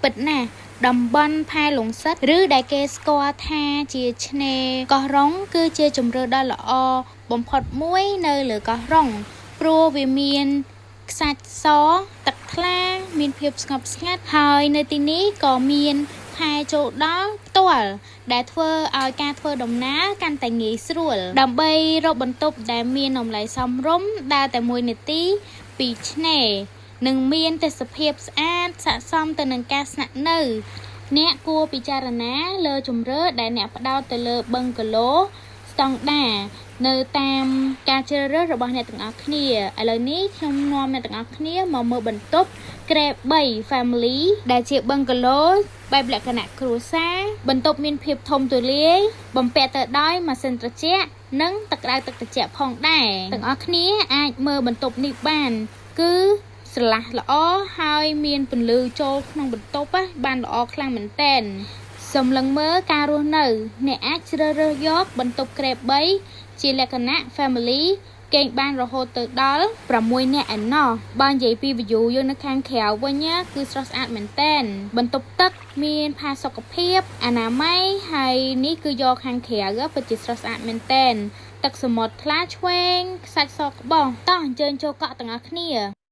ពិតណាស់តំបន់ផែលងសិតឬដែលគេស្គាល់ថាជាឆ្នេរកោះរ៉ុងគឺជាជម្រើសដ៏ល្អបំផុតមួយនៅលើកោះរ៉ុងព្រោះវាមានខ្សាច់សទឹកថ្លាមានភាពស្ងប់ស្ងាត់ហើយនៅទីនេះក៏មានផែចូលដល់ផ្ទាល់ដែលធ្វើឲ្យការធ្វើដំណើរកាន់តែងាយស្រួលដើម្បីរកបន្ទប់ដែលមានតម្លៃសមរម្យដើរតែ1នាទីពីឆ្នេរនិងមានទេសភាពស្អាតស័ក្តិសមទៅនឹងការស្នាក់នៅ អ្នកគួរពិចារណាលើជម្រើសដែលអ្នកផ្ដោតទៅលើបឹងកាឡូស្តង់ដារនៅតាមការជ្រើសរើសរបស់អ្នកទាំងអស់គ្នាឥឡូវនេះខ្ញុំនាំអ្នកទាំងអស់គ្នាមកមើលបន្ទប់គ្រែ3 Family ដែលជាបឹងកាឡូបែបលក្ខណៈគ្រួសារបន្ទប់មានភាពធំទូលាយបំពាក់ទៅដោយម៉ាស៊ីនត្រជាក់និងទឹកក្តៅទឹកត្រជាក់ផងដែរទាំងអស់គ្នាអាចមើលបន្ទប់នេះបានគឺស្រឡះល្អហើយមានពន្លឺចូលក្នុងបន្ទប់បានល្អខ្លាំងមែនទែនសម្លឹងមើលការរស់នៅអ្នកអាចជ្រើសរើសយកបន្ទប់គ្រែ3ជាលក្ខណៈ Family គេងបានរហូតទៅដល់6នាក់ឯណោះបើនិយាយពី view យើងនៅខាងក្រៅវិញណាគឺស្រស់ស្អាតមែនទែនបន្ទប់ទឹកមានផាសុកភាពអនាម័យហើយនេះគឺយកខាងក្រៅពិតជាស្រស់ស្អាតមែនទែនទឹកសមុទ្រថ្លាឆ្វេងខ្សាច់សក្បុសតោះអញ្ជើញចូលកក់ទាំងអស់គ្នា។